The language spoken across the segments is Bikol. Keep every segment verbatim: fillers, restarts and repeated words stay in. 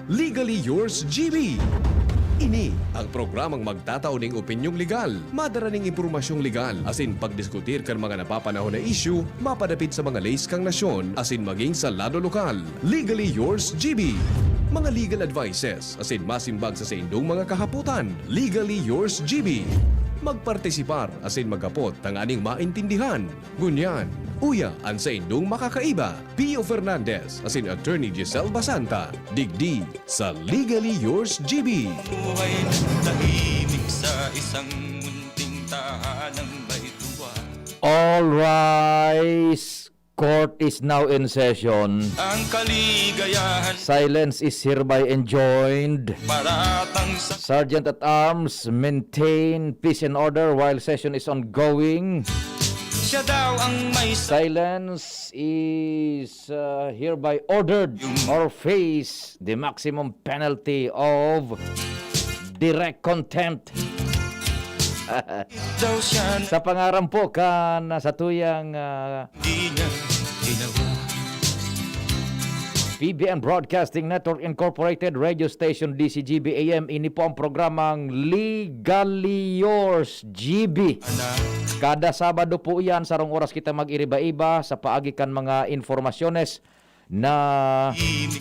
Legally Yours G B. Ini ang programang magtatao ning opinyong legal, madara ning impormasyong legal, asin pagdiskutir kan mga napapanahon na isyu mapadapit sa mga leis kan nasyon asin maging sa lado lokal. Legally Yours G B. Mga legal advices asin masimbag sa saindong mga kahapotan. Legally Yours G B. Magpartisipar asin maghapot tanganing maintindihan. Ngunyan, uya an saindong makakaiba, Pio Fernandez asin Attorney Giselle Basanta, digdi sa Legally Yours G B. Buhay na tahimik sa isang munting tahanang may tuwa. All rise. Court is now in session. Ang kaligayahan Silence is hereby enjoined. Paratang sa Sergeant at Arms, maintain peace and order while session is ongoing. Siya daw ang may sa- Silence is uh, hereby ordered or face the maximum penalty of direct contempt. Daw siya na Sa pangaran po kan sa tuyang ah, di niya ginawa. P B N Broadcasting Network Incorporated, Radio Station D C G B A M. Ini po ang programang Legally Yours G B. Anak. Kada Sabado po yan, sarong oras kita mag-iriba-iba sa paagi kan mga informasyones na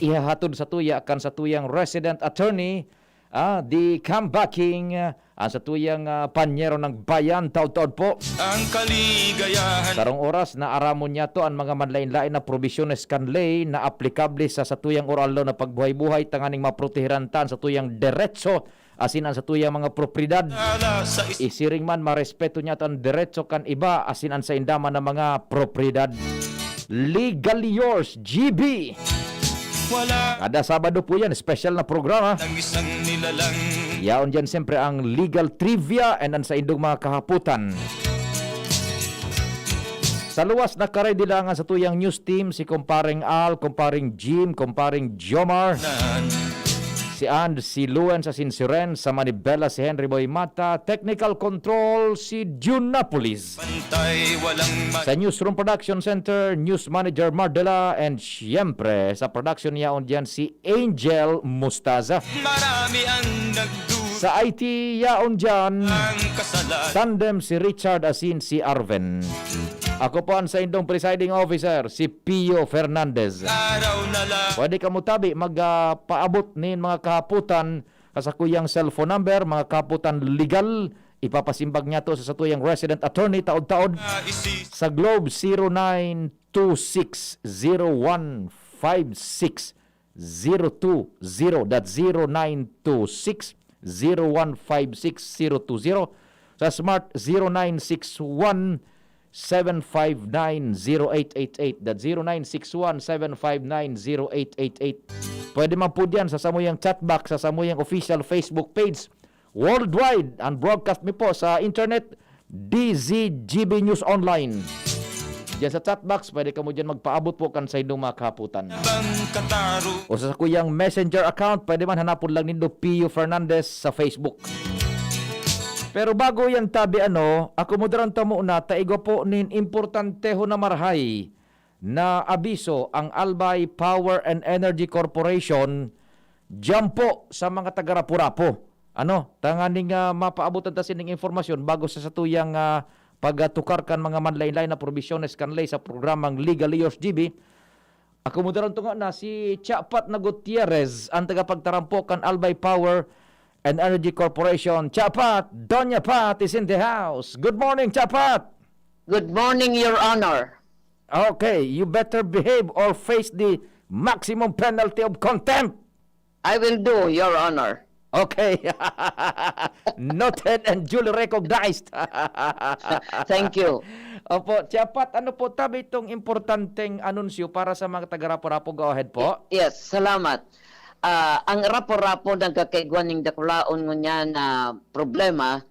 ihahatod sa tuya kan sa tuyang resident attorney, ah, the comebacking, ah, ang sa tuyang ah, panyero ng bayan, taod-taod po. Ang kaligayahan. Sarong oras na aramon niya to ang mga manlain-lain na probisyones kan ley na aplikable sa satuyang oral na pagbuhay-buhay tanganing maprotehiran ta an satuyang deretso asin an satuyang mga propiedad. Ala sa is- Isiring man, marespeto niya an deretso kan iba asin an sainda man na mga propiedad. Legally yours, G B. Wala. Kada Sabado po yan, special na programa. Ang isang nilalang. Yaon dyan siyempre ang legal trivia and ang saindong mga kahaputan. Sa luwas, nakaready lang ang satuyang news team, si Kumpareng Al, Kumpareng Jim, Kumpareng Jomar, Nan. si And, si Luen sa Sinsiren, sa Manibela, si Henry Boy Mata, technical control, si Jun Napolis. Pantay, walang ma- Sa Newsroom Production Center, News Manager Mardela, and siyempre, sa production yaon diyan si Angel Mustaza. Marami ang nagduda Sa I T yaon diyan, ang kasalan. tandem si Richard asin si Arven. Ako po ang saindong presiding officer, si Pio Fernandez. Araw na lang. Pwede kamo tabi mag, ah, paabot nin mga kahaputan sa sakuyang cellphone number, mga kahaputan legal. Ipapasimbag niya to sa satuyang resident attorney taod-taod. Sa Globe, zero nine two six zero one five six zero two zero. That's zero nine two six zero one five six zero two zero. Sa Smart, zero nine six one seven five nine zero eight eight eight. That's zero nine six one seven five nine zero eight eight eight. Pwede man po diyan sa samuyang chat box, sa samuyang official Facebook page. Worldwide, ang broadcast mi po sa internet, D Z G B News Online. Diyan sa chat box, pwede kamo diyan magpaabot po kan saindong mga kahaputan. Bang kataro. O sa kuyang Messenger account, pwede man hanapon lang nindo Pio Fernandez sa Facebook. Pero bago yan tabi ano, akomodaran ta muna ta igwa po nin importanteho na marahay na abiso ang Albay Power and Energy Corporation diyan po sa mga taga Rapu-Rapu. Ano, tanganing, ah, mapaabotan ta sining impormasyon bago sa satuyang, ah, pagtukar kan mga manlain-lain na probisyones kan ley sa programang Legal Yours G B. Akomodaran to nga na si Chapat na Gutierrez, ang tagapagtarampo kan Albay Power and Energy Corporation. Chapat, Doña Pat is in the house. Good morning, Chapat! Good morning, Your Honor. Okay, you better behave or face the maximum penalty of contempt. I will do, Your Honor. Okay. Noted and duly recognized. Thank you. Opo, Chapat, ano po tabi itong importanteng anunsyo para sa mga taga Rapu-Rapu? Go ahead po. Yes, salamat. Ah, ang Rapu-Rapu nagkakaigwa ning dakulaon ngunyan na problema,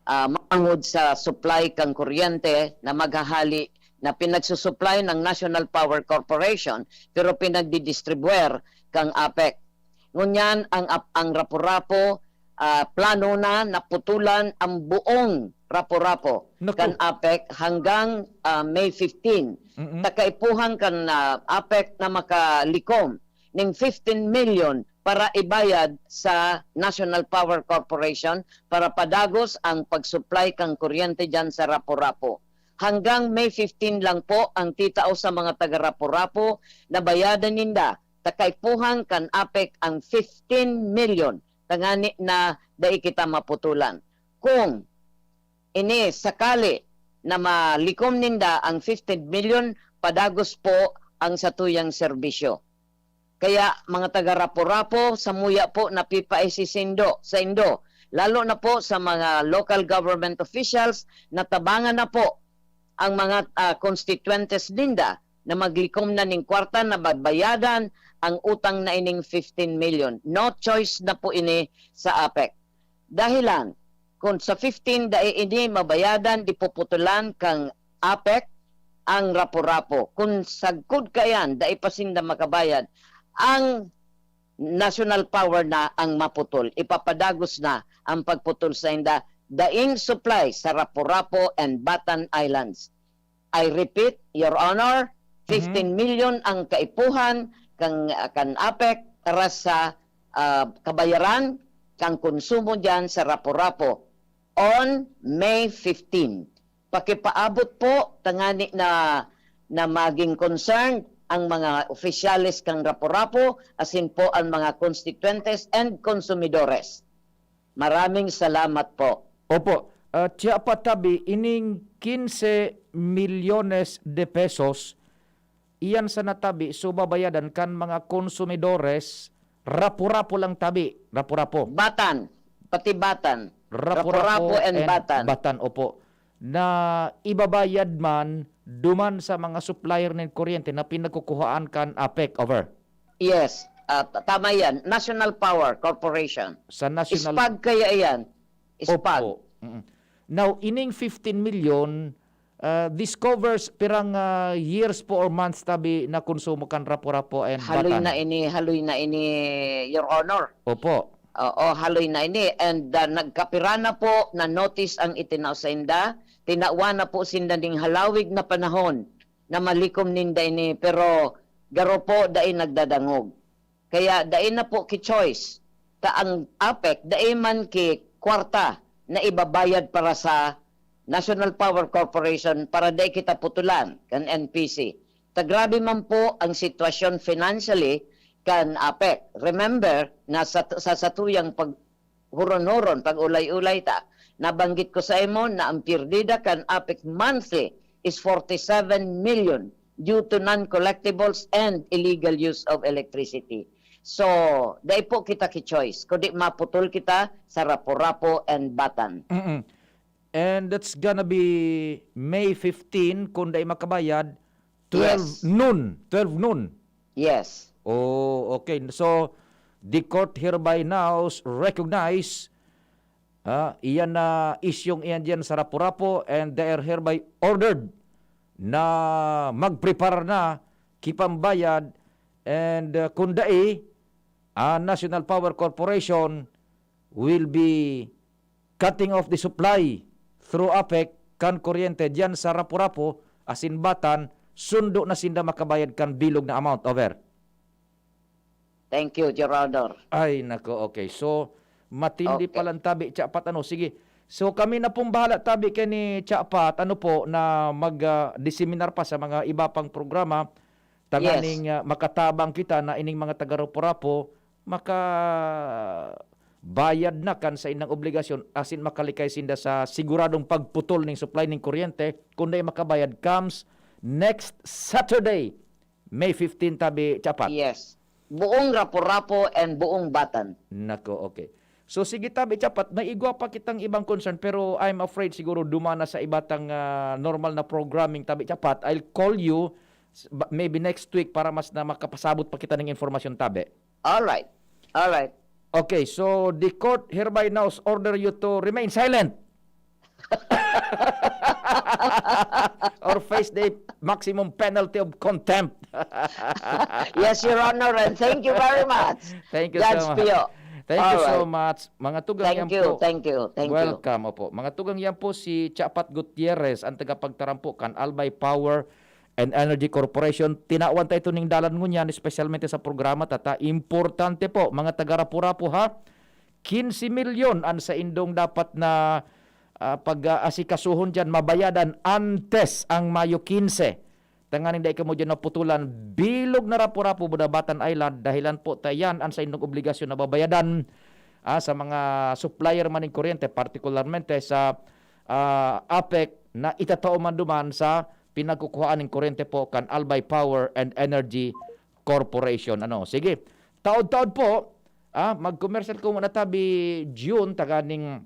ah, manongod sa supply kan kuryente na maghahali na pinagsusupply ng National Power Corporation pero pinagdidistribuer kang APEC. Ngunyan ang ap-, ang Rapu-Rapu, ah, plano na naputulan ang buong Rapu-Rapu Naku. kan APEC hanggang, ah, May fifteen. Mm-mm. Ta kaipuhan kan, ah, APEC na makalikom ning fifteen million para ibayad sa National Power Corporation para padagos ang pag-supply kan kuryente diyan sa Rapu-Rapu. Hanggang May fifteen lang po ang titao sa mga taga Rapu-Rapu na bayadan ninda ta kaipuhan kan APEC ang fifteen milyon, tangani na dai kita maputulan. Kung ini sakali na malikom ninda ang fifteen milyon, padagos po ang satuyang serbisyo. Kaya, mga taga Rapu-Rapu, samuya po napipaisi sindo, saindo, lalo na po sa mga local government officials, na tabangan na po ang mga, ah, constituentes ninda na maglikom na ning kwarta na babayadan ang utang na ining fifteen milyon. No choice na po ini sa APEC. Dahilan, kung sa fifteen dai ini mabayadan, di puputulan kan APEC ang Rapu-Rapu. Kung sagkod kaiyan, dai pa sinda makabayad, ang National Power na ang maputol. Ipapadagos na ang pagputol sainda daing supply sa Rapu-Rapu and Batan Islands. I repeat, Your Honor, Mhm. fifteen milyon ang kaipuhan kan, kan APEC para sa, ah, kabayaran kan konsumo diyan sa Rapu-Rapu on May fifteen. Pakipaabot po tangani na, na maging concerned ang mga opisyales kan Rapu-Rapu, asin po ang mga konstituentes and konsumidores. Maraming salamat po. Opo. Ah, siya pa tabi, ining quince milyones de pesos, iyan sana tabi, so babayadan kan mga konsumidores, Rapu-Rapu lang tabi, Rapu-Rapu. Batan, pati Batan. Rapu-Rapu Rapu-Rapu and and Batan. Batan, opo. Na ibabayad man duman sa mga supplier nin kuryente na pinagkukuhaan kan APEC, over. Yes, ah, t-, tama yan. National Power Corporation. Sa National SPAG kaya yan? SPAG. Opo. Mm. Now, ining fifteen milyon, ah, this covers pirang, ah, years po or months tabi na konsumo kan Rapu-Rapu and Haloy Batan? na ini, haloy na ini, Your Honor. Opo. Oo, haloy na ini. And, ah, nagkapira na po na notice ang itinao sainda. Tinawan na po sinda ning halawig na panahon na malikom ninda ini, pero garo po dai nagdadangog. Kaya dai na po ki-choice. Ta ang APEC, dai man ki kwarta na ibabayad para sa National Power Corporation para dai kita putulan kan N P C. Ta grabe man po ang sitwasyon financially kan APEC. Remember na sa, sa satuyang pag-, huron-huron, pag-ulay-ulay ta, nabanggit ko sa imo na ang pirdida kan APEC monthly is forty-seven million due to non-collectibles and illegal use of electricity. So, dai po kita ki-choice, kundi maputol kita sa Rapu-Rapu and Batan. Mm-mm. And that's gonna be May fifteen, kung dai makabayad, twelve Yes. noon. Twelve noon. Yes. Oh, okay. So, the court hereby now recognize, ah, iyan na isyung iyan diyan sa Rapu-Rapu, and they are hereby ordered na magprepara na ki pambayad, and, ah, kung dai, ah, National Power Corporation will be cutting off the supply through APEC kan kuryente diyan sa Rapu-Rapu asin Batan, sundo na sinda makabayad kan bilog na amount. Over. Thank you, Your Honor. Ay, nako, okay. So, matindi Okay. palan tabi, Chapat, ano. Sige. So, kami na pong bahala tabi kay ni Chapat, ano po, na mag, ah, diseminar pa sa mga iba pang programa, tanganing, Yes. ah, makatabang kita na ining mga taga Rapu-Rapu, makabayad na kan saindang obligasyon, asin makalikay sinda sa siguradong pagputol ning supply ning kuryente, kun dai makabayad comes next Saturday, May fifteen, tabi, Chapat. Yes. Buong Rapu-Rapu and buong Batan. Nako, okay. So, sige, tabi, Chapat, may igwa pa kitang ibang concern, pero I'm afraid siguro dumana sa iba tang, ah, normal na programming, tabi, Chapat. I'll call you s-, ba-, maybe next week para mas na makapasabot pa kita ning informasyon, tabi. All right. All right. Okay, so the court hereby now order you to remain silent or face the maximum penalty of contempt. Yes, Your Honor, and thank you very much, Thank you so Judge much. Pio. Thank you so Alright. much. Mga tugang Thank yan you, po. thank you, thank you. Welcome, opo. Mga tugang yan po si Chapat Gutierrez, ang tagapagtarampo kan Albay Power and Energy Corporation. Tinawan ta ito ning dalan ngunyan, espesyalmente sa programa ta ta. Importante po, mga taga Rapu-Rapu, ha? Quince milyon an saindong dapat na, ah, pag-aasikasuhon diyan, mabayadan antes ang Mayo quince. Tanganing dai kamo diyan maputulan, bilog na Rapu-Rapu, Bunabatan Island, dahilan po ta yan an saindong obligasyon na babayadan, ah, sa mga supplier man ning kuryente, partikularmente sa, ah, APEC na itatao man duman sa pinagkukuhaan ning kuryente po kan Albay Power and Energy Corporation. Ano, sige. Taod-taod po, ah, mag-commercial ko muna tabi, June, tanganing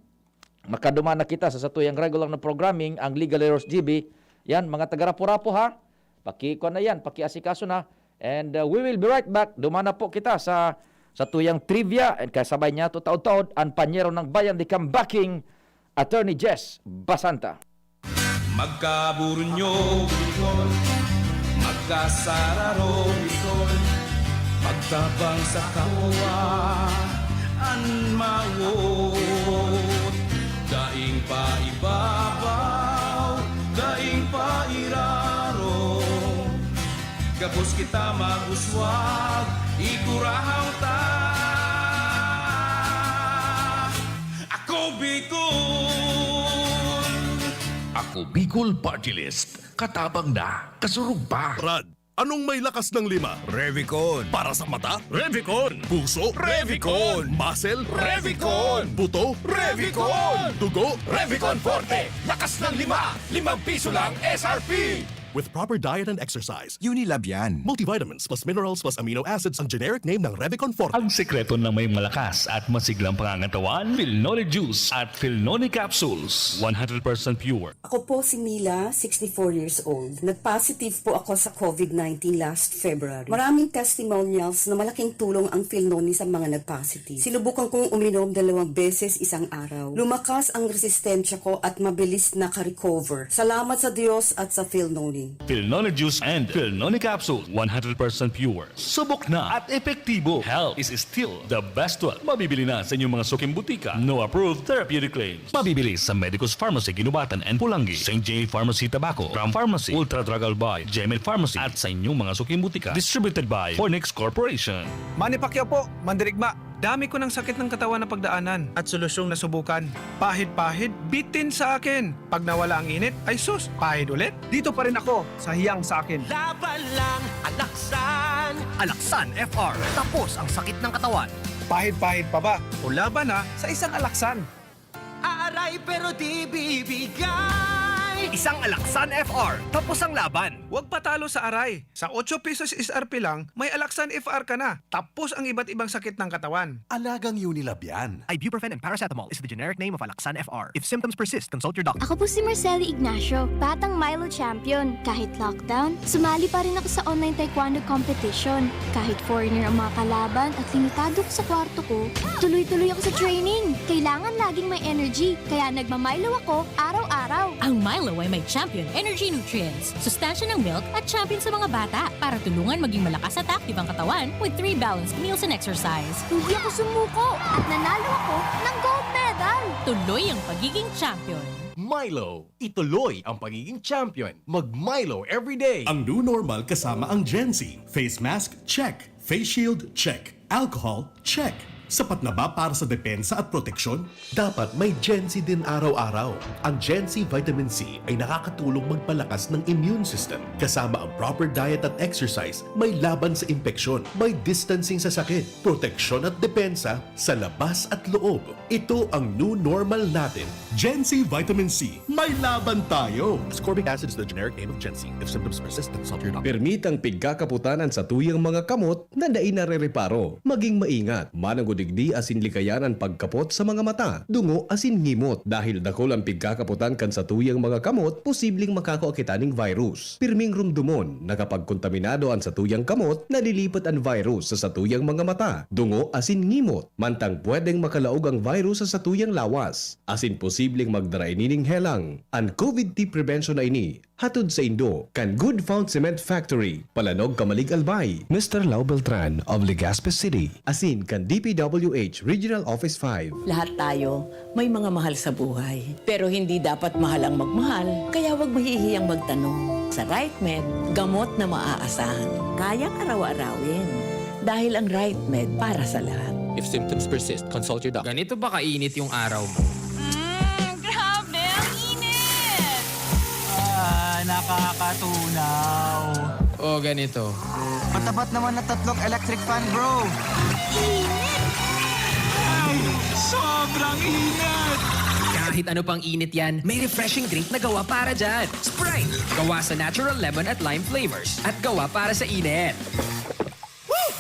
makaduman na kita sa satuyang regular na programming, ang Legal Heroes G B. Yan, mga taga Rapu-Rapu, ha? Pakikuha na yan, pakiasikaso na. And, uh, we will be right back. Duman na po kita sa, satuyang trivia. And kasabay niya, to taod-taod, ang panyero ng bayan, the comebacking Attorney Jess Basanta. Magkaburunyo, magkasararo, magtabang sa kapwa, an mawot. Daing pa ibabaw, daing pa iraro. Gabos kita mag-uswag, igurahaw ta. Ako Bicol! Ako Bicol Party List. Katabang na, kasurog pa. Brad, anong may lakas ng lima? Revicon. Para sa mata? Revicon. Puso? Revicon. Muscle? Revicon. Buto? Revicon. Dugo? Revicon Forte. Lakas ng lima. Limang piso lang S R P. With proper diet and exercise. Unilab yan. Multivitamins plus minerals plus amino acids ang generic name ng Revicon Forte. Ang sekreto ng may malakas at masiglang pangangatawan, Filnoni Juice at Filnoni Capsules. One hundred percent pure. Ako po si Mila, sixty-four years old. Nag-positive po ako sa covid nineteen last February. Maraming testimonials na malaking tulong ang Filnoni sa mga nag-positive. Sinubukan kong uminom dalawang beses isang araw. Lumakas ang resistensya ko at mabilis naka-recover. Salamat sa Diyos at sa Filnoni. Filnoni Juice and Filnoni Capsule, one hundred percent pure. Subok na at epektibo. Health is still the best wealth. Mabibili na sa inyong mga suking butika. No approved therapeutic claims. Mabibili sa Medicus Pharmacy, Guinobatan and Polangui, Saint J Pharmacy, Tabaco, Ram Pharmacy, Ultra Drug Albay, Jemel Pharmacy, at sa inyong mga suking butika. Distributed by Fornix Corporation. Manny Pacquiao po, mandirigma. Dami ko ng sakit ng katawan na pagdaanan at solusyong nasubukan. Pahid-pahid, bitin sa akin. Pag nawala ang init, ay sus, pahid ulit. Dito pa rin ako sa hiyang sa akin. Laban lang, Alaksan. Alaksan F R. Tapos ang sakit ng katawan. Pahid-pahid pa ba? O laban na sa isang Alaksan. Aaray pero di bibigay. Isang Alaksan F R. Tapos ang laban. Huwag patalo sa aray. Sa otso pesos S R P lang, may Alaksan F R ka na. Tapos ang iba't ibang sakit ng katawan. Alagang Unilab yan. Ibuprofen and paracetamol is the generic name of Alaksan F R. If symptoms persist, consult your doctor. Ako po si Marcelo Ignacio, batang Milo champion. Kahit lockdown, sumali pa rin ako sa online taekwondo competition. Kahit foreigner ang mga kalaban at limitado ko sa kwarto ko, tuloy-tuloy ako sa training. Kailangan laging may energy, kaya nagma-Milo ako araw-araw. Ang Milo ay may champion energy nutrients, sustansya ng milk at champion sa mga bata para tulungan maging malakas at active ang katawan with three balanced meals and exercise. Hindi ako sumuko at nanalo ako ng gold medal. Tuloy ang pagiging champion. Milo, ituloy ang pagiging champion. Mag Milo everyday. Ang new normal kasama ang Gen Z. Face mask, check. Face shield, check. Alcohol, check. Sapat na ba para sa depensa at proteksyon? Dapat may Gen Z din araw-araw. Ang Gen Z Vitamin C ay nakakatulong magpalakas ng immune system, kasama ang proper diet at exercise, may laban sa impeksyon, may distancing sa sakit, proteksyon at depensa sa labas at loob. Ito ang new normal natin. Gen Z Vitamin C, may laban tayo! Ascorbic acid is the generic name of Gen Z. If symptoms persist, consult your doctor. Permitang pigkakaputan an satuyang mga kamot na dai narereparo. Maging maingat, mananggod digdi asin likayan an pagkapot sa mga mata, dungo asin ngimot. Dahil dakul an pigkakaputan kan satuyang mga kamot, posibleng makakua kita ning virus. Pirming rumdomon na kapag kontaminado an satuyang kamot, nalilipat an virus sa satuyang mga mata, dungo asin ngimot, mantang pwedeng makalaog ang virus sa satuyang lawas, asin posibleng magdara ini ning helang. An COVID-T prevention na ini hatod saindo kan Good Found Cement Factory, Palanog, Camalig, Albay. Mister Lau Beltran of Legazpi City, asin kan D P W H Regional Office five. Lahat tayo may mga mahal sa buhay. Pero hindi dapat mahal ang magmahal, kaya huwag mahihiyang magtanong. Sa Right Med, gamot na maaasahan. Kayang araw-arawin. Dahil ang Right Med para sa lahat. If symptoms persist, consult your doctor. Ganito ba kainit yung araw mo? Mm, grabe, ang init! Ah, nakakatunaw. O, ganito. Matapat naman na tatlong electric fan, bro. Ay, sobrang init! Kahit ano pang init yan, may refreshing drink na gawa para dyan. Sprite! Gawa sa natural lemon at lime flavors. At gawa para sa init. Woo!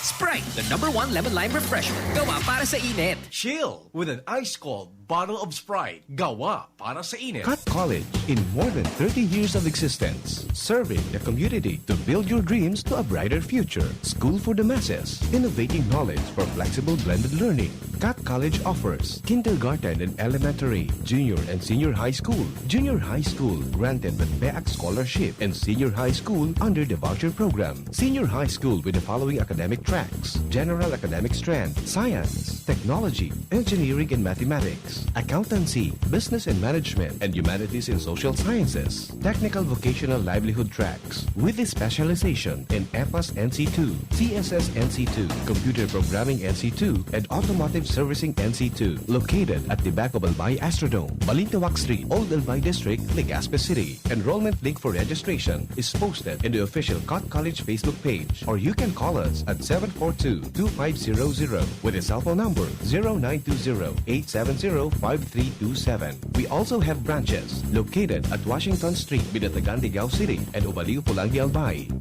Sprite, the number one lemon lime refreshment. Gawa para sa init. Chill with an ice cold bottle of Sprite. Gawa para sa init. Cat College, in more than thirty years of existence, serving the community to build your dreams to a brighter future. School for the masses, innovating knowledge for flexible blended learning. Cat College offers kindergarten and elementary, junior and senior high school, junior high school granted with PEAC scholarship, and senior high school under the voucher program. Senior high school with the following academic tracks: general academic strength, science, technology, engineering and mathematics, accountancy, business and management, and humanities and social sciences, technical vocational livelihood tracks, with a specialization in EPAS N C two, C S S N C two, computer programming N C two, and automotive servicing N C two, located at the back of Albay Astrodome, Balintawak Street, Old Albay District, Legazpi City. Enrollment link for registration is posted in the official Cat College Facebook page, or you can call us at seven four two, two five zero zero with a cell phone number zero nine two zero, eight seven zero, five three two seven. We also have branches located at Washington Street, Binatagan, Digao City, and Ubaliw, Pulangi, Albay.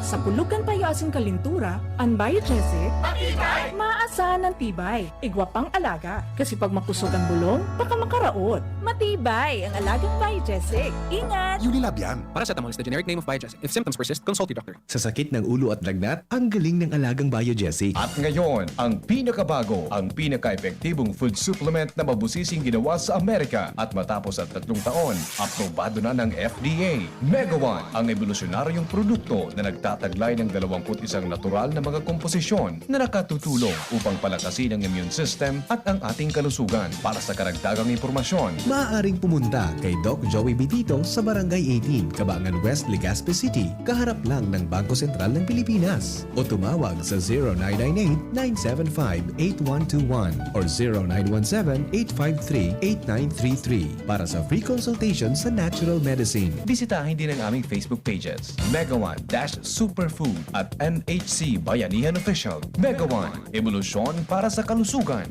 Sa kulog kan payo asin kalintura, an Biogesic, matibay! Maasahan ang tibay. Igwa pang alaga. Kasi pag makusog ang bulong, baka makaraot. Matibay ang alagang Biogesic. Ingat! Unilab yan. Paracetamol is the generic name of Biogesic. If symptoms persist, consult your doctor. Sa sakit ng ulo at lagnat, ang galing ng alagang Biogesic. At ngayon, ang pinakabago, ang pinaka-epektibong food supplement na mabusising ginawa sa Amerika. At matapos ang tatlong taon, aprobado na ng F D A. Mega One, ang ebolusyonaryong produkto na nagtataglay ng dalawampu't isang natural na mga komposisyon na nakatutulong upang palakasin ang immune system at ang ating kalusugan. Para sa karagdagang impormasyon, maaaring pumunta kay Doc Joey Bitito sa Barangay eighteen, Kabangan West, Legazpi City, kaharap lang ng Bangko Sentral ng Pilipinas. O tumawag sa zero nine nine eight, nine seven five, eight one two one or zero nine one seven, eight five three, eight nine three three para sa free consultation sa natural medicine. Bisitahin din ang aming Facebook pages, Mega One dash Superfood at M H C Bayanihan Official. Mega One, ebolusyon para sa kalusugan.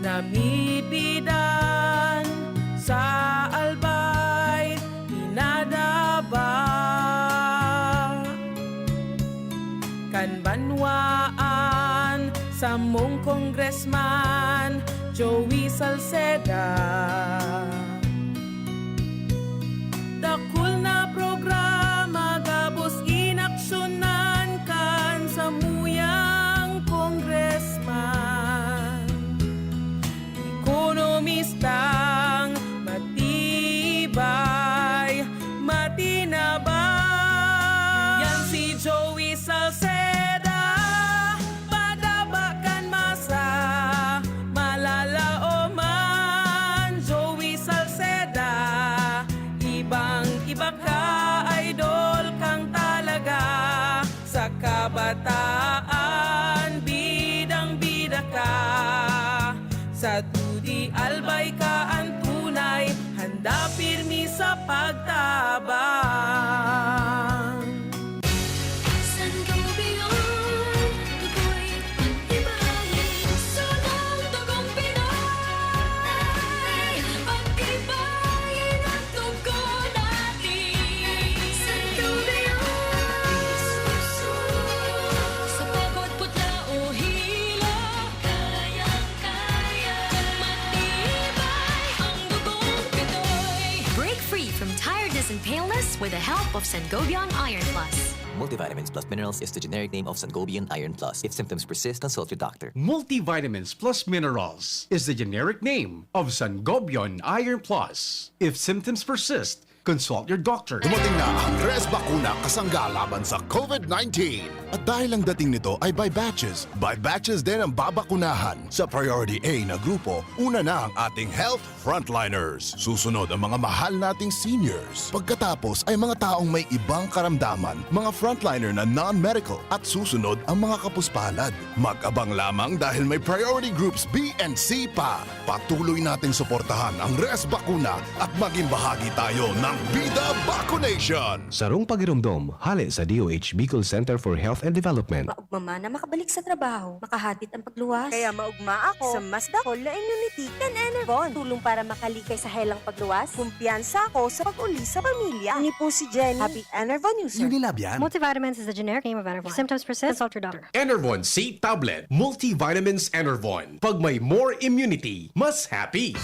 Namipidan sa Albay, pinadaba kan banwaan samong Congressman Joey Salceda. Dakul na programa gabos inaksyonan kan samuyang congressman. Ekonomistang matibay, matinabang. Yan si Joey Salceda, padaba kan masa, malalaoman. Joey Salceda, ibang-iba ka, idol kang talaga. Sa kabataan, bidang-bida ka. Sa dudi, Albay ka an tunay, handa pirmi sa pagtabang. Sangobion, tukoy, pagtibay, sunang dugong Pinoy, pagtibayin ang dugo natin. Sangobion, sa pagod, putla o hilo, kayang-kaya, kung matibay ang dugong Pinoy. Break free from tiredness and paleness with the help of Sangobion Iron Plus. Multivitamins plus minerals is the generic name of Sangobion Iron Plus. If symptoms persist, consult your doctor. Multivitamins plus minerals is the generic name of Sangobion Iron Plus. If symptoms persist, consult your doctor. Dumating na ang Res Bakuna kasangga laban sa COVID nineteen. At dahil ang dating nito ay by batches, by batches din ang babakunahan. Sa Priority A na grupo, una na ang ating health frontliners. Susunod ang mga mahal nating seniors. Pagkatapos ay mga taong may ibang karamdaman, mga frontliner na non-medical, at susunod ang mga kapuspalad. Mag-abang lamang dahil may priority groups B and C pa. Patuloy nating suportahan ang Res Bakuna at maging bahagi tayo ng Bida Vaccination. Sarong pagiromdom, hale sa D O H Bicol Center for Health and Development. Maugma man na makabalik sa trabaho, makahatid ang pagluwas. Kaya maugma ako sa mas dakol na immunity kan Enervon. Tulong para makalikay sa helang pagluwas. Kumpiyansa ako sa pag-uli sa pamilya. Ini po si Jenny, happy Enervon user. Unilab yan. Multivitamins is the generic name of Enervon. If symptoms persist, consult your doctor. Enervon C tablet, multivitamins Enervon. Pag may more immunity, mas happy.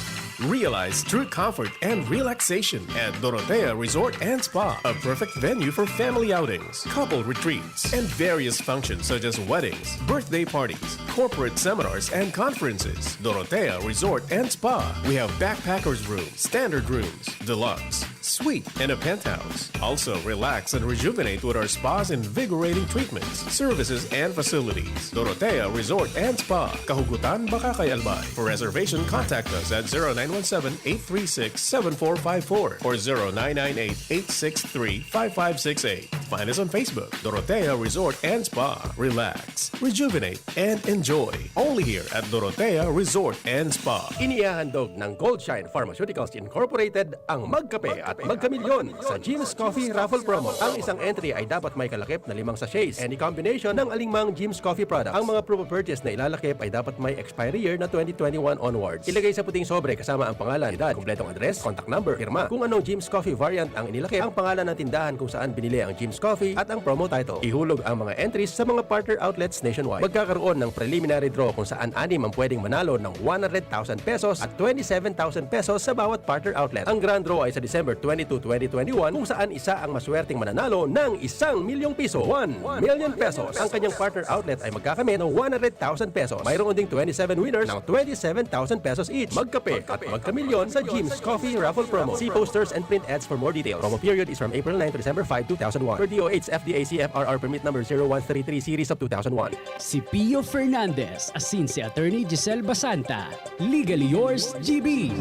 Realize true comfort and relaxation at Dorotea Resort and Spa, a perfect venue for family outings, couple retreats, and various functions such as weddings, birthday parties, corporate seminars, and conferences. Dorotea Resort and Spa. We have backpackers room, standard rooms, deluxe, suite, and a penthouse. Also, relax and rejuvenate with our spa's invigorating treatments, services, and facilities. Dorotea Resort and Spa, Kahugutan, Bacacay, Albay. For reservation, contact us at zero nine one seven, eight three six, seven four five four or zero nine nine eight, eight six three, five five six eight. Find us on Facebook, Dorotea Resort and Spa. Relax, rejuvenate, and enjoy. Only here at Dorotea Resort and Spa. Inihahandog ng Goldshine Pharmaceuticals Incorporated ang Magkape at Magkamilyon sa Jim's Coffee Raffle Promo. Ang isang entry ay dapat may kalakip na limang sachets. Any combination ng alingmang Jim's Coffee product. Ang mga proof of purchase na ilalakip ay dapat may expiry year na twenty twenty-one onwards. Ilagay sa puting sobre kasama ang pangalan, edad, kompletong address, contact number, pirma. Kung anong Jim's Coffee variant ang inilakip, ang pangalan ng tindahan kung saan binili ang Jim's Coffee at ang promo title. Ihulog ang mga entries sa mga partner outlets nationwide. Magkakaroon ng preliminary draw kung saan anim ang pwedeng manalo ng one hundred thousand pesos at twenty-seven thousand pesos sa bawat partner outlet. Ang grand draw ay sa December twenty-two, twenty twenty-one, kung saan isa ang maswerteng mananalo ng isang milyong piso. One million pesos. Ang kanyang partner outlet ay magkakamit ng one hundred thousand pesos. Mayroon ding twenty-seven winners ng twenty-seven thousand pesos each. Magkape at magkamilyon sa Jim's Coffee Raffle Promo. See posters and print ads for more details. Promo period is from April nine to December five, two thousand one. Per D O H F D A C F R R permit number zero one three three series of two thousand one. Si Pio Fernandez, asin si Attorney Giselle Basanta. Legally yours, G B.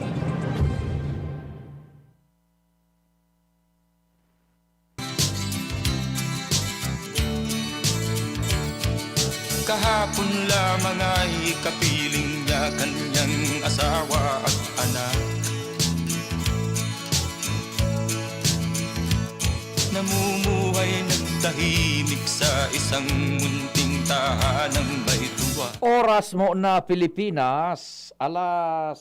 Kahapon lamang ay kapiling niya kanyang asawa at anak. Namumuhay nagtahimik sa isang munting tahanang may tuwa. Oras mo na Pilipinas, alas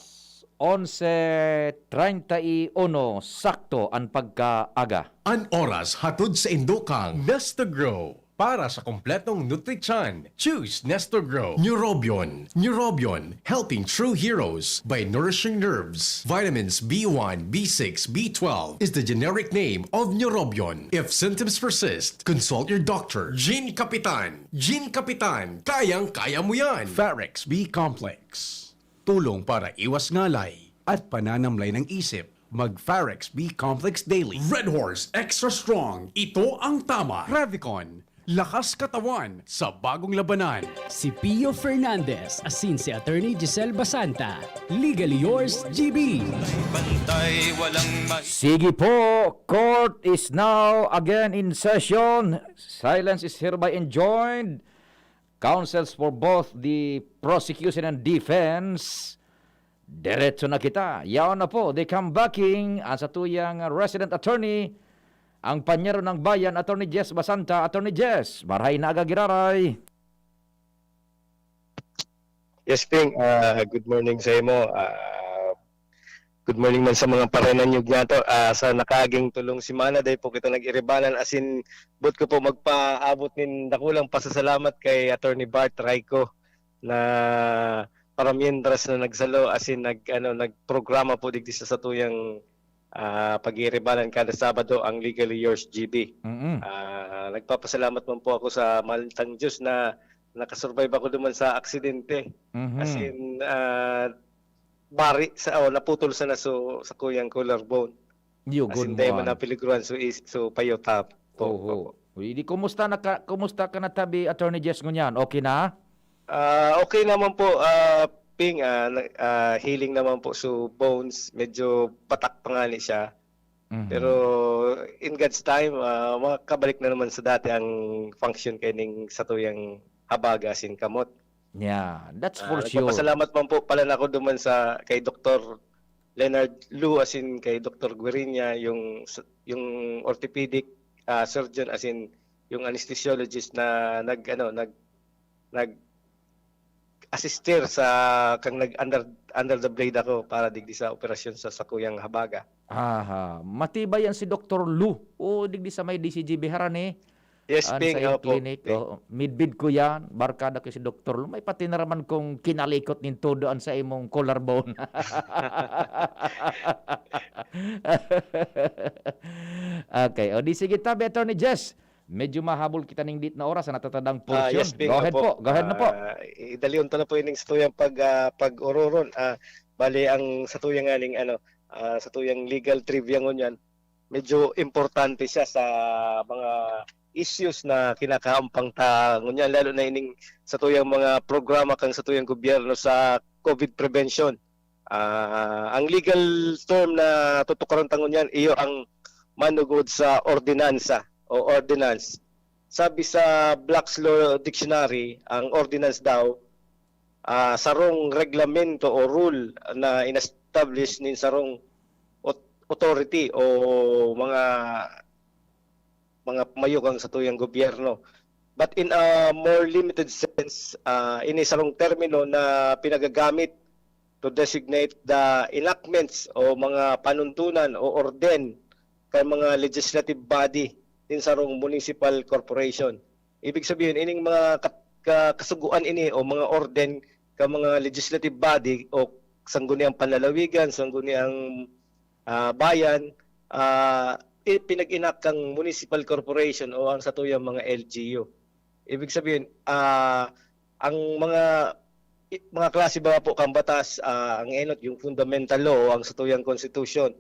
onse treinta y uno, sakto an pagkaaga. An oras hatod sa indukang Nestogro. Para sa kompletong nutrisyon, choose Nestogro. Neurobion. Neurobion, helping true heroes by nourishing nerves. Vitamins B one, B six, B twelve is the generic name of Neurobion. If symptoms persist, consult your doctor. Gene Kapitan. Gene Kapitan, kayang-kaya mo yan. Farex B Complex. Tulong para iwas ngalay at pananamlay ng isip. Mag Farex B Complex Daily. Red Horse Extra Strong. Ito ang tama. Revicon. Lakas katawan sa bagong labanan. Si Pio Fernandez, asin si Attorney Giselle Basanta. Legally yours, G B. Bantay walang ma- Sige po, court is now again in session. Silence is hereby enjoined. Counsels for both the prosecution and defense. Diretso na kita. Yaon na po, the comebacking, ang satuyang resident attorney, ang panyero ng bayan, Attorney Jess Basanta. Attorney Jess, marahay na aga giraray. Yes, Ping. Ah, good morning sa imo. Ah, good morning man sa mga parananyog nato. Ah, sa nakaaging tulong semana, dahil po kita nag-iribanan, asin boot ko po magpaabot nin dakulang pasasalamat kay Attorney Bart Raico na para mientras na nagsalo, asin nag-, ano, nagprograma po digdi sa satuyang ah, pag-iiribalan kada Sabado ang Legally Yours, G B. Mm. Ah, nagpapasalamat man po ako sa mahal tang Diyos na nakasurvive ako duman sa aksidente. Mhm. As in, ah, bari sa, oh, naputol sana so, sa kuyang collarbone. Yo, As good in, dahil mo. man napiligruhan so, is, so payota po. Oho. Opo. Uy, di kumusta na ka, kumusta ka na tabi, Attorney Jess, ngunyan? Okay na? Ah, okay naman po, ah, Ping, ah, na- ah, healing naman po. So, bones, medyo patak pa nga ni siya. Mhm. Pero in God's time, ah, makabalik na naman sa dati ang function kaining satuyang habaga asin kamot. Yeah, that's Ah, for sure. Nagpapasalamat man po pala ako duman sa kay Doktor Leonard Lu asin kay Doktor Gueriña, yung s- yung orthopedic ah, surgeon asin yung anesthesiologist na nag ano nag nag assistir sa kang nag under under the blade ako para digdi sa operasyon sa sakuyang habaga. Aha, matibay yan si Doktor Lu. O, digdi sa may D C G B Harani. Yes, An Ping, sa iyang opo. Clinic. Ping. Oh, midbid ko yan. Barkada ko si Doktor Lu. May patinaraman kong kinalikot nin todo an sa imong collarbone. Okay. O di sige tabi, Attorney Jess. Medyo mahabol kita ning dit na oras sa natatadang Ah, portion. Yes, Ping, Go ahead opo. po. Go ahead na po. Ah, idalion ta na po ining satuyang pag ah, pag-ororon. Ah, bali ang satuyang nganing ano, ah, satuyang legal trivia ngunyan. Medyo importante siya sa mga issues na kinakaampang ta ngunyan, lalo na ining satuyang mga programa kang satuyang gobyerno sa COVID prevention. Ah, ang legal term na tutukaran ta ngunyan, iyo ang manugod sa ordinansa o ordinance. Sabi sa Black's Law Dictionary, ang ordinance daw, ah, sarong reglamento o rule na in-establish nin sarong ot- authority o mga mga mayo kang satuyang gobyerno. But in a more limited sense, ah, ini sarong termino na pinagagamit to designate the enactments o mga panuntunan o orden kan mga legislative body nin sarong municipal corporation. Ibig sabihin, ining mga kat- ka- kasugoan ini o mga orden ka mga legislative body o sangguniang panlalawigan, sangguniang ah, bayan, ah, i- pinag-enact kang municipal corporation o ang satuyang mga L G U. Ibig sabihin, ah, ang mga i- mga klase ba po kang batas, ah, ang enot, yung fundamental law o ang satuyang constitution,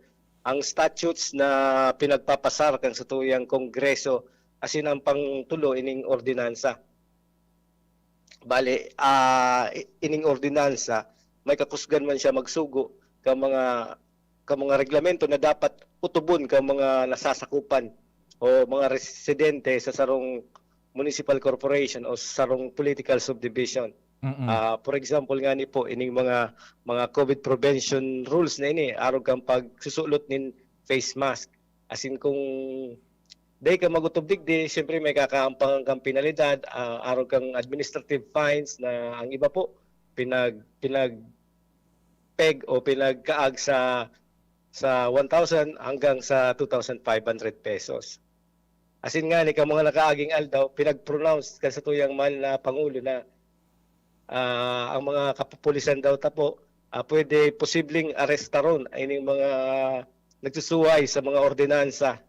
ang statutes na pinagpapasar kang satuyang kongreso, asin ang pangtulo ining ordinansa. Bale, ah, i- ining ordinansa, may kakusgan man siya magsugo ka mga ka mga reglamento na dapat utubon ka mga nasasakupan o mga residente sa sarong municipal corporation o sa sarong political subdivision. Mm-mm. Ah, for example nga ni po, ining mga mga COVID prevention rules na ini, arog kang pagsusulot nin face mask. As in, kung dai ka magutob digdi, siyempre may kakaampangan kang penalidad, ah, arog kang administrative fines na ang iba po pinag pinag peg o pinagkaag sa sa one thousand hanggang sa two thousand five hundred pesos. Asin nga ni ka mga nakaaging aldaw, pinag-pronounce kan satuyang mahal na pangulo na ah, ang mga kapupulisan daw ta po, ah, pwede posibleng arestaron ining mga nagsusuway sa mga ordinansa.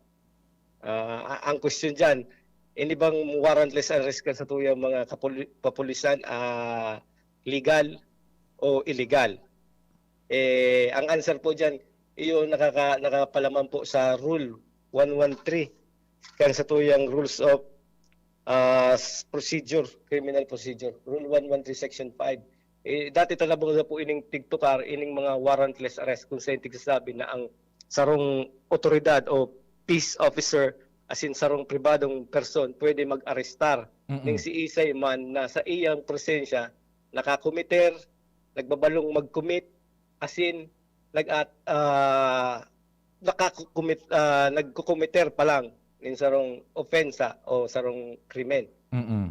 Ah, a- ang question diyan, ini bang warrantless arrest kan satuyang mga kapuli- kapulisan, ah, legal o illegal? Eh, ang answer po diyan, iyo nakaka nakapalaman po sa Rule one one three kan satuyang Rules of ah, s- Procedure, Criminal Procedure, Rule one one three Section five. Eh, dati talaga po ining tigtukar, ining mga warrantless arrest, kung sa tigsasabi na ang sarong otoridad o peace officer, as in sarong pribadong person, pwede mag-arestar Mm-mm. ning siisay man na sa iyang presensya nakakomiter, nagbabalong mag-commit, as in nag-at ah, nakakomit ah, nagkokomiter pa lang nin sarong opensa o sarong krimen. Mm-mm.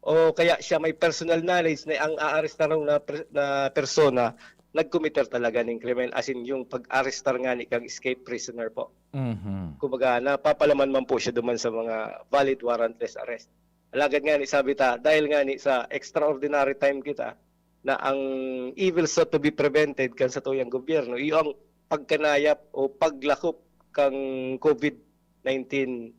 O kaya siya may personal knowledge na ang aarestaron na, per- na persona nagkomiter talaga ning krimen, as in yung pag-arestar nga ni kang escape prisoner po. Mhm. Kumbaga, napapalaman man po siya duman sa mga valid warrantless arrest. Alagad nga ni sabi ta, dahil nga ni sa extraordinary time kita, na ang evil sought to be prevented kan satuyang gobyerno, iyo ang pagkanayap o paglakop kan COVID nineteen,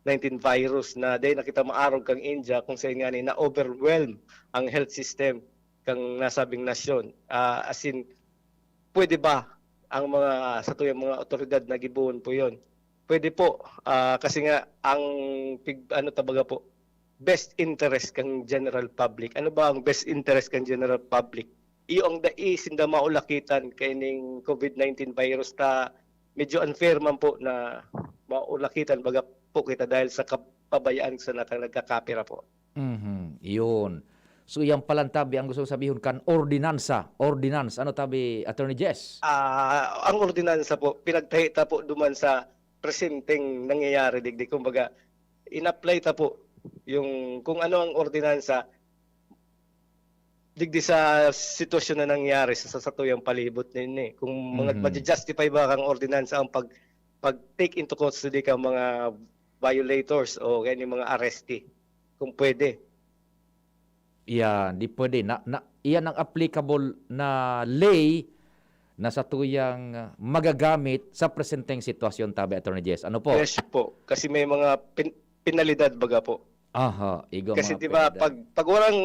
nineteen virus na dai na kita maarog kan India, kung saen ngani na-overwhelm ang health system kan nasabing nasyon. Ah, as in, pwede ba ang mga, satuyang mga awtoridad na gibohon po yon? Pwede po, ah, kasi nga ang pig-, ano ta baga po, best interest kan general public. Ano ba ang best interest kan general public? Iyo ang dai sinda maulakitan kaining COVID nineteen virus ta medyo unfair man po na maulakitan baga po kita dahil sa kapabayaan sa naka-, nagkakapira po. Mhm, iyon. So, iyang palan tabi ang gusto sabihon kan ordinansa, ordinance. Ano tabi, Attorney Jess? Ah, ang ordinansa po, pinagtahi ta po duman sa presenteng nangyayari digdi. Kumbaga, in-apply ta po yung kung ano ang ordinansa digdi sa sitwasyon na nangyari sa, sa satuyang palibot ninyo. Kung mga Mhm. ma-justify ba kang ordinansa ang pag, pag take into custody ka mga violators o kaya mga arrestee, kung pwede. Iyan, di pwede. Na, na, iyan ang applicable na ley na satuyang, ah, magagamit sa presenteng sitwasyon, tabi, Attorney Jess. Ano po? Yes po. Kasi may mga pin-, penalidad baga po. Aha, igo Kasi mga di ba, penalidad. pag, pag warang,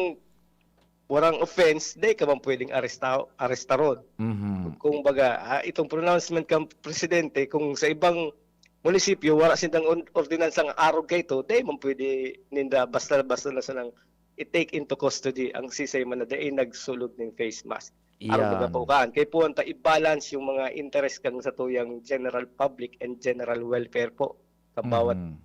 warang offense, di ka man pwedeng aresta-, arestaron. Mhm. Kung baga, ah, itong pronouncement kang presidente, kung sa ibang munisipyo, wala sindang on-, ordinansang arog kay ito, di man pwede ninda basta-basta na sanang i-take into custody ang sisay man na dai nagsulod ning face mask. Arog Iyan. Baga po kan. Kaya po, ang ta i-balance yung mga interest kang satuyang general public and general welfare po. Kan bawat Mhm.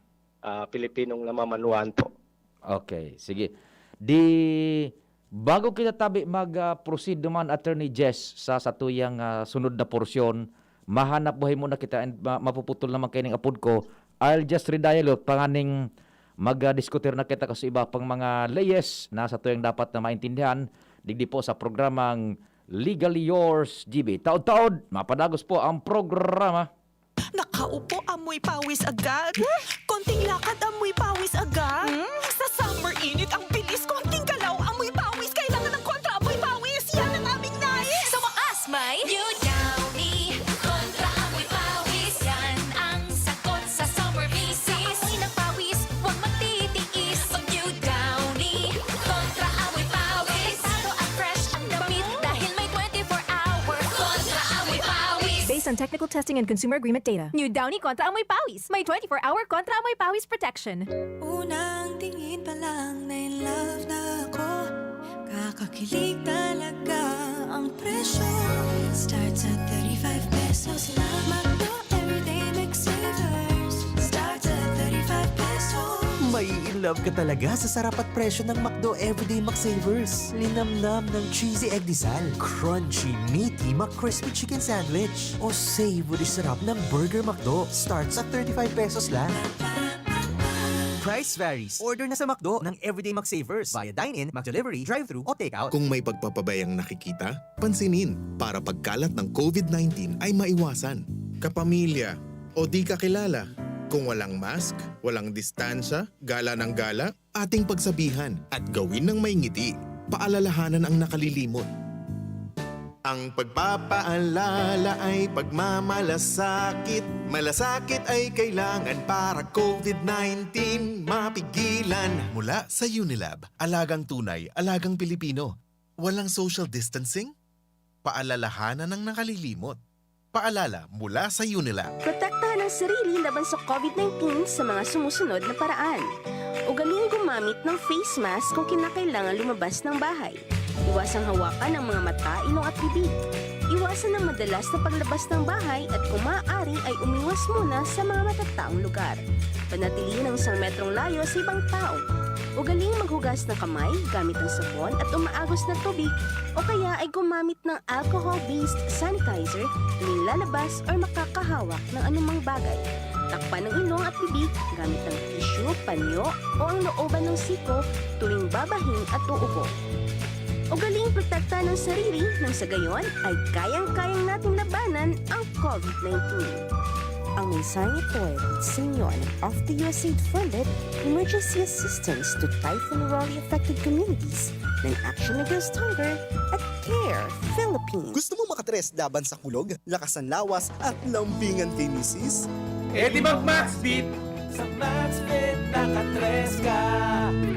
ah, Pilipinong namamanuan po. Okay, sige. Di, bago kita tabi mag, ah, proceed naman, Attorney Jess, sa satuyang, ah, sunod na porsyon, mahanap buhay muna kita and ma-, mapuputol naman kayo ning apod ko. I'll just redial you, panganing mag, ah, diskutir na kita kasi iba pang mga layes na satuyang dapat na maintindihan. Digdi po sa programang Legally Yours, G B. Taod-taod, mapadagos po ang programa. Nakaupo, amoy pawis agad. Konting lakad, amoy pawis agad. Sa summer init, ang bilis. Konting galaw, amoy pawis. Kailangan ng kontra amoy pawis. Yan ang aming nais. Sa wakas, may New Downy Kontra Amoy Pawis. Yan ang sagot sa summer visit. Amoy ng pawis, huwag magtitiis. Mag New Downy Kontra Amoy Pawis. Delikado at fresh ang damit dahil may twenty-four hour Kontra Amoy Pawis. Based on technical testing and consumer agreement data. New Downy Kontra Amoy Pawis. May twenty-four hour Kontra Amoy Pawis protection. Unang tingin pa lang na in love na ako. Kakakilig talaga ang presyo. Starts at thirty-five pesos lang. McDo Everyday McSavers. Starts at thirty-five pesos. Mai-in love ka talaga sa sarap at presyo ng McDo Everyday McSavers. Linamnam ng cheesy egg disal, crunchy, meaty McCrispy Chicken Sandwich, o savory sarap ng Burger McDo. Starts at thirty-five pesos lang. Price varies. Order na sa McDo ng Everyday McSavers via dine-in, McDelivery, drive-thru, o takeout. Kung may pagpapabayang nakikita, pansinin para pagkalat ng COVID nineteen ay maiwasan. Kapamilya o di kakilala, kung walang mask, walang distansya, gala ng gala, ating pagsabihan at gawin ng may ngiti. Paalalahanan ang nakalilimot. Ang pagpapaalala ay pagmamalasakit. Malasakit ay kailangan para COVID nineteen mapigilan. Mula sa Unilab, alagang tunay, alagang Pilipino. Walang social distancing? Paalalahanan ang nakalilimot. Paalala mula sa Unilab. Protektahan ang sarili laban sa COVID nineteen sa mga sumusunod na paraan. Ugaling gumamit ng face mask kung kinakailangan lumabas ng bahay. Iwasang hawakan ang mga mata, ilong at bibig. Iwasan ang madalas na paglabas ng bahay at kung maaari ay umiwas muna sa mga matataong lugar. Panatilihin ang isang metrong layo sa ibang tao. Ugaling maghugas ng kamay gamit ang sabon at umaagos na tubig o kaya ay gumamit ng alcohol-based sanitizer tuwing lalabas or makakahawak ng anumang bagay. Takpan ang ilong at bibig gamit ang tissue, panyo o ang looban ng siko tuwing babahin at uubo. Ugaling protektahan ang sarili nang sa gayon ay kayang-kayang natin labanan ang COVID nineteen. Ang mensaheng ito ay hatid sa inyo ng Off the U S A I D funded Emergency Assistance to Typhoon Raleigh Affected Communities ng Action Against Hunger at Hair Philippines. Gusto mo makatres laban sa kulog, lakas ng lawas at lambingan kay misis? E di mag Maxvit! Sa Maxvit, nakatres ka.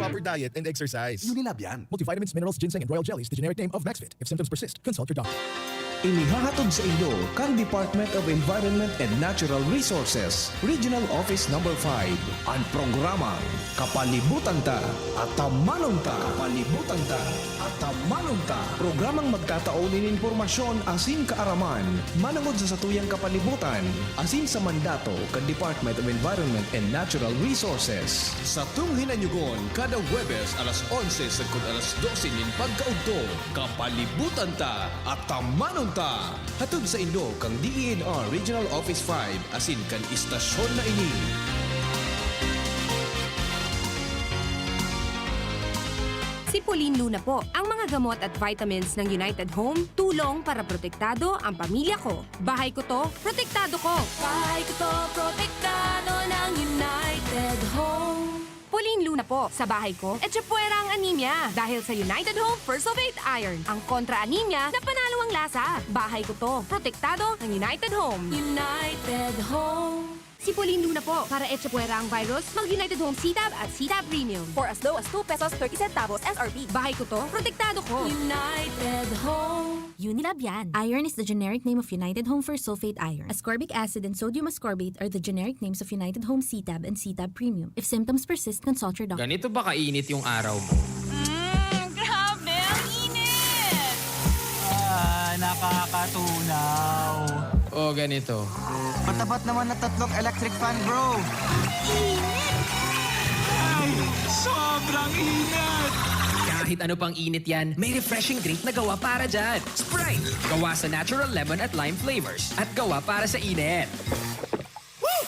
Proper diet and exercise. Unilab yan. Multivitamins, minerals, ginseng, and royal jelly is the generic name of Maxvit. If symptoms persist, consult your doctor. Inihahatod sa inyo kan Department of Environment and Natural Resources, Regional Office Number five, an programang Kapalibutan Ta, Atamanon Ta. Kapalibutan Ta, Atamanon Ta. Programang magtatao nin impormasyon asin kaaraman manongod sa satuyang kapalibutan asin sa mandato kan Department of Environment and Natural Resources. Satong hinanyugon kada Huwebes alas onse sagkod alas dose nin pagkaudto. Kapalibutan Ta, Atamanon Ta! Hatod saindo kan D E N R Regional Office five asin kan istasyon na ini. Si Pauline Luna po. Ang mga gamot at vitamins ng United Home, tulong para protektado ang pamilya ko. Bahay ko to, protektado ko. Bahay ko to, protektado ng United Home. Pauline Luna po. Sa bahay ko, etchepuera ang anemia. Dahil sa United Home Fersulfate Iron, ang kontra-anemia na panalo ang lasa. Bahay ko to, protektado ng United Home. United Home. Si Pauline Luna po. Para etchepuera ang virus, mag United Home C-Tab at C-Tab Premium. For as low as two pesos thirty centavos S R P. Bahay ko to, protektado ko. United Home. Unilab yan. Iron is the generic name of United Home Fersulfate Iron. Ascorbic acid and sodium ascorbate are the generic names of United Home C-Tab and C-Tab Premium. If symptoms persist, consult your doctor. Ganito ba kainit yung araw mo? Mm, grabe, ang init! Ah, nakakatunaw. O ganito. Matapat naman na tatlong electric fan, bro. Ay, sobrang init! Kahit ano pang init yan, may refreshing drink na gawa para dyan. Sprite! Gawa sa natural lemon at lime flavors. At gawa para sa init. Woo!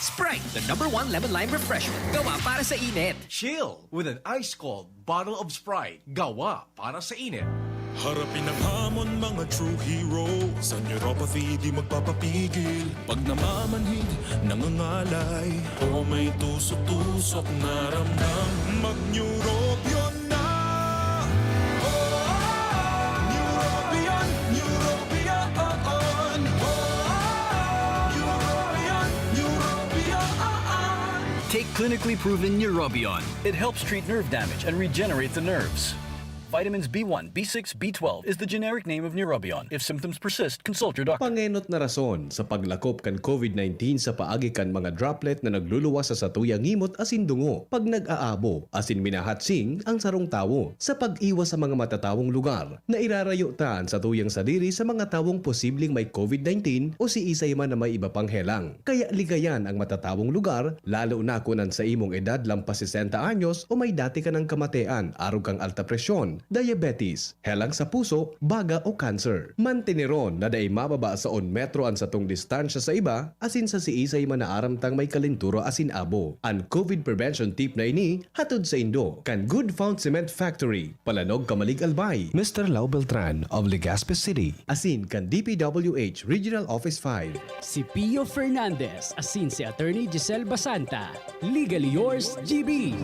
Sprite, the number one lemon lime refreshment. Gawa para sa init. Chill with an ice-cold bottle of Sprite. Gawa para sa init. Harapin ang hamon, mga true heroes. Ang neuropathy di magpapapigil. Pag namamanhid, nangangalay, o may tusok-tusok na ramdam, mag-Neurobion na! Oh, Neurobion, Neurobion, oh, oh. Neurobion, Neurobion, oh, oh. Take clinically proven Neurobion. It helps treat nerve damage and regenerate the nerves. Vitamins B one, B six, B twelve is the generic name of Neurobion. If symptoms persist, consult your doctor. Pangenot na rason sa paglakop kan COVID nineteen sa paagi kan mga droplet na nagluluwas sa satuyang ngimot asin dungo pag nag-aabo asin minahatsing ang sarong tawo. Sa pag-iwas sa mga matatawong lugar, nairarayo ta an satuyang sadiri sa mga tawong posibleng may COVID nineteen o siisay man na may iba pang helang. Kaya ligayan ang matatawong lugar, lalo na kun an saimong edad lampas sesenta anyos o may dati ka nang kamatean arog kan alta presyon, diabetes, helang sa puso, baga o cancer. Manteneron na dai mababa sa un metro an satong distansya sa iba asin sa siisay man na aram tang may kalenturo asin abo. An COVID prevention tip na ini hatod saindo kan Good Found Cement Factory, Palanog, Camalig, Albay. Mister Lau Beltran of Legazpi City. Asin kan D P W H Regional Office five. Si Pio Fernandez asin si Attorney Giselle Basanta. Legally yours, G B.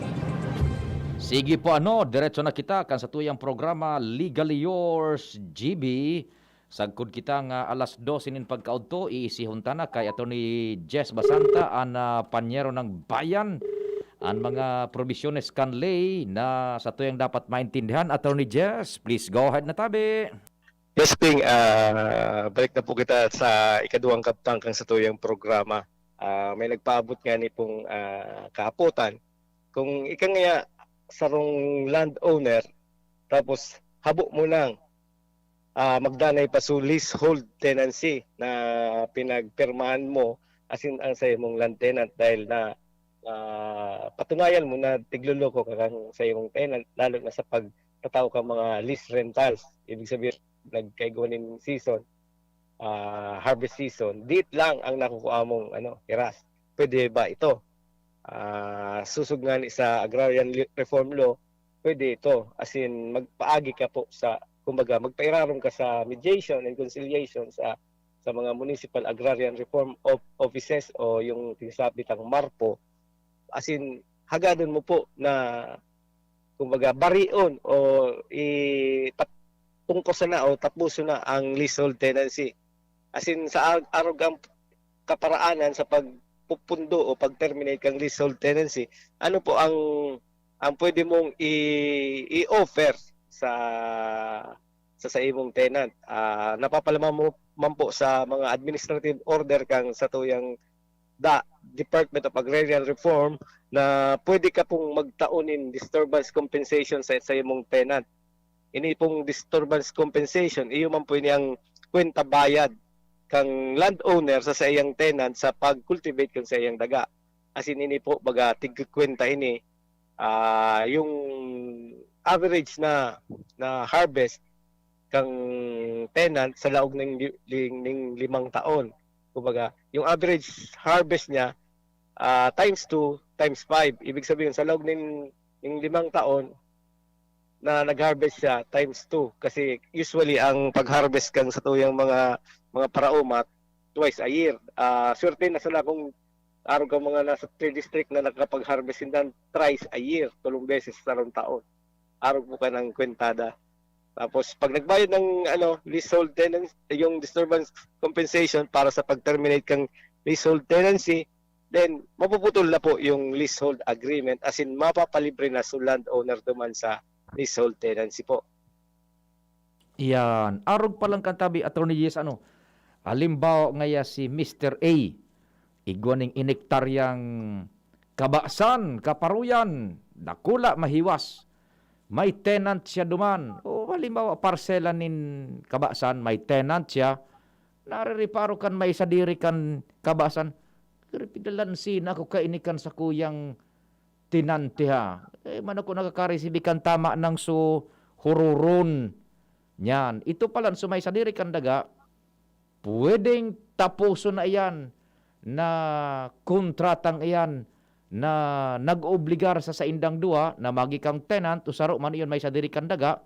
Sige po, ano, diretso na kita kan satuyang programa, Legally Yours, G B. Sagkod kita nga alas dose nin pagkaudto, iisihon ta na kay Attorney Jess Basanta, an, ah, panyero ng bayan, an mga probisyones kan ley na satuyang dapat maintindihan. Attorney Jess, please go ahead na tabi. Yes, Ping, ah, balik na po kita sa ikaduwang kabtang kan satuyang programa. Ah, may nagpaabot ngani pong, ah, kahapotan. Kung ika nga sarong landowner, tapos habo mo nang, ah, magdanay pa sa leasehold tenancy na pinagpirmahan mo, asin ang sa imong land tenant dahil na, ah, patunayan mo na tigloloko ka kan sa imong tenant, lalo na sa pagtatao ka mga lease rentals. Ibig sabihin, nagkaigwa nin season, ah, harvest season, diit lang ang nakukua mong, ano, hiras. Pwede ba ito? Ah, susog ngani sa agrarian li-, reform law, pwede ito. As in, magpaagi ka po sa, kumbaga, magpairarom ka sa mediation and conciliation sa, sa mga municipal agrarian reform of offices o yung sinasabi tang MARPO. As in, hagadon mo po na, kumbaga, barion o i-, tungkol sana o tapuson na ang leasehold tenancy. As in, sa ar-, arog ang kaparaanan sa pagpupundo o pag-terminate kang leasehold tenancy, ano po ang, ang pwede mong i-, i-offer sa, sa, sa imong tenant? Ah, napapalaman mo man po sa mga administrative order kang satuyang da-, Department of Agrarian Reform na pwede ka pong magtao nin disturbance compensation sa, sa imong tenant. Ini pong disturbance compensation, iyo man po ini ang kwenta bayad kang landowner sa saiyang tenant sa pag-cultivate kan saiyang daga. As in, ini po, baga, tigkwenta ini, ah, yung average na, na harvest kang tenant sa laog ning li-, ling-, ning limang taon. Kumbaga, yung average harvest niya, ah, times two, times five. Ibig sabihin, sa laog ning, ning limang taon na nag-harvest siya, times two. Kasi usually, ang pag-harvest kang satuyang mga, mga paraoma, twice a year. Ah, swerte na sana kung arog kang mga nasa three district na nakapag-harvest sindan thrice a year, tolong beses sa sarong taon. Arog po ka ng kwentada. Tapos, pag nagbayad ng, ano, leasehold tenancy, yung disturbance compensation para sa pag-terminate kang leasehold tenancy, then mapuputol na po yung leasehold agreement, as in, mapapalibre na sa landowner duman sa leasehold tenancy po. Iyan. Arog pa lang kan tabi, Attorney Jess, ano, halimbawa ngaya si Mister A, igwa ning inektaryang kabasan, kaparuyan, dakula, mahiwas. May tenant siya duman. O halimbawa, parsela nin kabasan, may tenant siya. Narireparo kan may sadiri kan kabasan. Pero piglalansi na ako kaini kan sakuyang tenante, ha. Eh, man ako nakakaresibi kan tama nang so hururon. Nyan, ito palan so may sadiri kan daga, pwedeng taposon na iyan na kontratang iyan na nag-oobligar sa saindang duwa na magi kang tenant o saro man iyon may sadiri kan daga,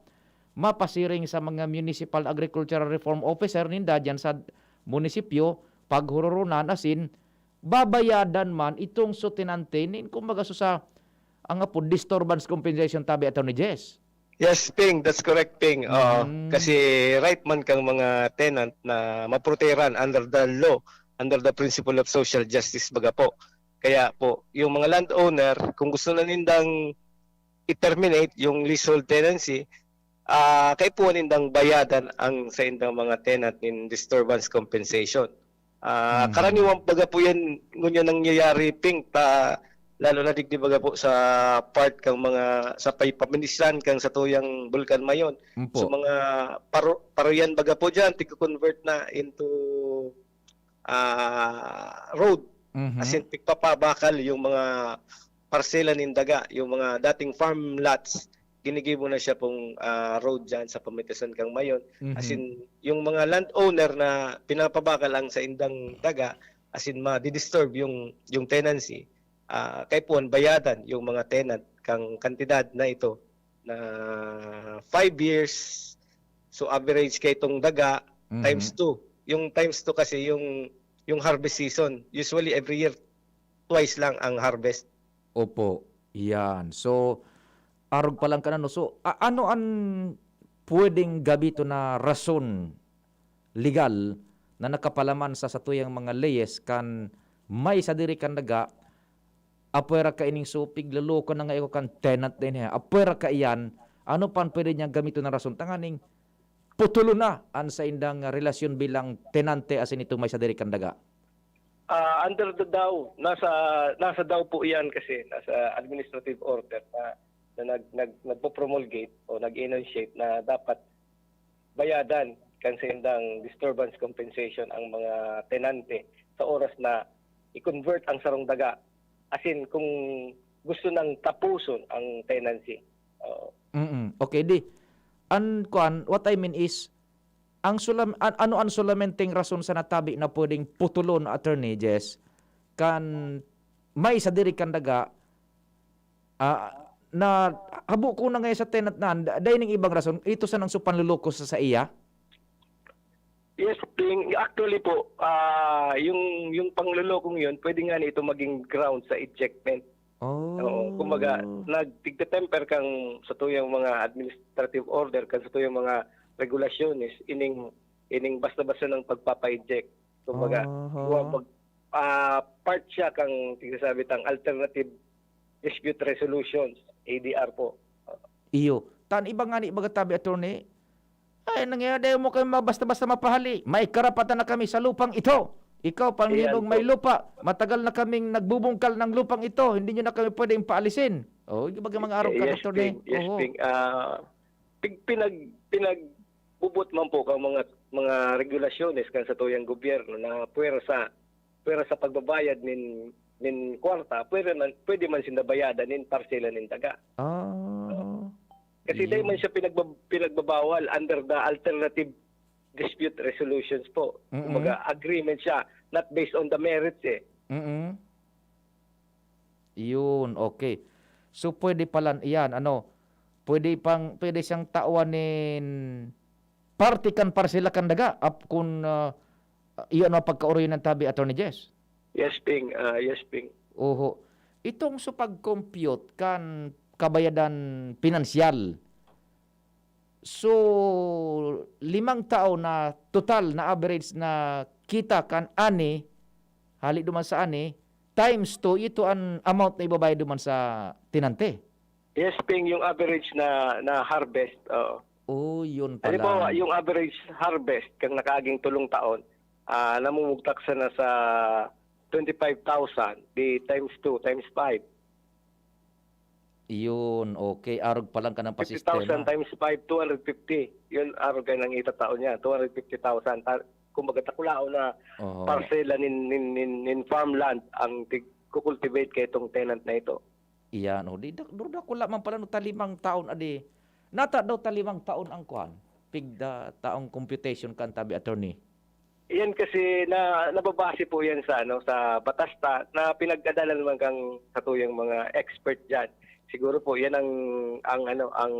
mapasiring sa mga Municipal Agricultural Reform Officer ninda diyan sa munisipyo, paghururunan asin babayadan man itong so tenante nin, kumbaga, so sa, ang apo, disturbance compensation tabi, Attorney Jess. Yes, Ping. That's correct, Ping. Oo. Mm. Kasi right man kang mga tenant na maproteran under the law, under the principle of social justice, baga po. Kaya po, yung mga landowner, kung gusto na nindang i-terminate yung leasehold tenancy, ah, kaipuhan nindang bayadan ang saindang mga tenant nin disturbance compensation. Ah, Mm. karaniwan baga po yan, ngunyan nangyayari, Ping, ta, lalo na digdi baga po sa part kang mga, sa pay-, paminisan kang satuyang Bulkan Mayon. Opo. So, mga paro-, paroyan baga po dyan, tigko-convert na into, ah, road. Mhm. As in, pigpapabakal yung mga parsela nin daga, yung mga dating farm lots, ginigibo na siya pong, ah, road dyan sa pamitasan kang Mayon. As Mhm. in, yung mga landowner na pinapabakal ang saindang daga, as in, madi-disturb yung, yung tenancy, ah, kaipuhan bayadan yung mga tenant kang kantidad na ito na five years. So, average kay itong daga, Mhm. times two. Yung times two kasi yung, yung harvest season. Usually, every year, twice lang ang harvest. Opo, yan. So, arog pa lang kan ano. So, a-, ano an pwedeng gamiton na rason legal na nakapalaman sa satuyang mga leyes kan may sadiri kan daga, apwera kaining supig, loloko na nga ako kan tenant din, he. Apwera kaiyan, ano pa an pwede niyang gamiton na rason tanganing putulon na an saindang relasyon bilang tenante asin itong may sadiri kan daga? Ah, under the DAW, nasa, nasa DAW po iyan kasi, nasa administrative order na, na nag-, nag-, nagpo-promulgate o nag-enunciate na dapat bayadan kan saindang disturbance compensation ang mga tenante sa oras na i-convert ang sarong daga. As in, kung gusto nang tapuson ang tenancy. Oo. Mm, okay, di. An, kuan, what I mean is, ang sulam-, an-, ano an sulamenteng rason sa natabi na pwedeng putulon, Attorney Jess, kan may sadiri kan daga, ah, na habo ko na ngayon sa tenant na, da-, dai ning ibang rason, ito sanang so panloloko sa saiya? Yes, Ping. Actually po, ah, yung, yung panglolokong yun, pwede nga nito maging ground sa ejectment. Oh. Oo, kumbaga, nagtigte-temper kang satuyang mga administrative order, kang satuyang mga regulasyones ining, ining basta-basta ng pagpapa-inject. Kumbaga, Aha. kuwan, mag-, ah, part siya kang, sinasabi tang alternative dispute resolutions, A D R po. Iyo. Tan iba ngani baga tabi, attorney, "Ay, nangyayari mo kami basta-basta mapahali. May karapatan na kami sa lupang ito. Ikaw, Panginoong Ayan may po. lupa, matagal na kaming nagbubungkal ng lupang ito. Hindi nyo na kami pwedeng paalisin." Oh, yung baga mga arog ka, Yes, attorney. Ping. Yes, Oo. Ping. Ah, pig-, pinag-, pinagbubot man po kang mga, mga regulasyones kan sa tuyang gobyerno na puwersa, puwersa pagbabayad nin, nin kwarta, pwede man, pwede man sinda bayadan nin parsela nin daga. Ah. Kasi dahil Yun. man siya pinagbab-, pinagbabawal under the alternative dispute resolutions po. Mm-mm. Kumbaga, agreement siya, not based on the merits eh. Mm-mm. Yun, okay. So, pwede palan-, iyan, ano, pwede pang, pwede siyang tawan nin parte kan parsela kan daga, ap-, kun, ah, iyan ang pagkaoroyon ng tabi, Attorney Jess? Yes, Ping. Ah, yes, Ping. Oho. Itong sa pag-compute kan kabayadan pinansyal, so, limang taon na total na average na kita kan ani, hali duman sa ani, times two, ito an amount na ibabayad duman sa tenante. Yes, Ping, yung average na, na harvest, oo. Oh, yun pala. Halimbawa, yung average harvest kang nakaaging tulong taon, ah, namumugtak sana sa twenty-five thousand, di times two, times five. Yun, okay. Arog pa lang ka ng Fifty thousand pasistema. times five, two hundred fifty. Yun, arog ka nang itataon niya, two hundred fifty thousand. Ta-, kumbaga, takulaon na Oho. parsela nin, nin, nin, nin farmland ang tig-, kukultivate kay itong tenant na ito. Iyan, oh, di, dak-, dak-, dakula man pala no, ta limang taon, adi. Nata daw ta limang taon ang kwan. Pigda taong computation kan tabi, attorney. Yan kasi na, nababase po yan sa, ano, sa batas ta, na pinag-adalan naman kang satuyang mga expert dyan. Siguro po, yan ang, ang, ano, ang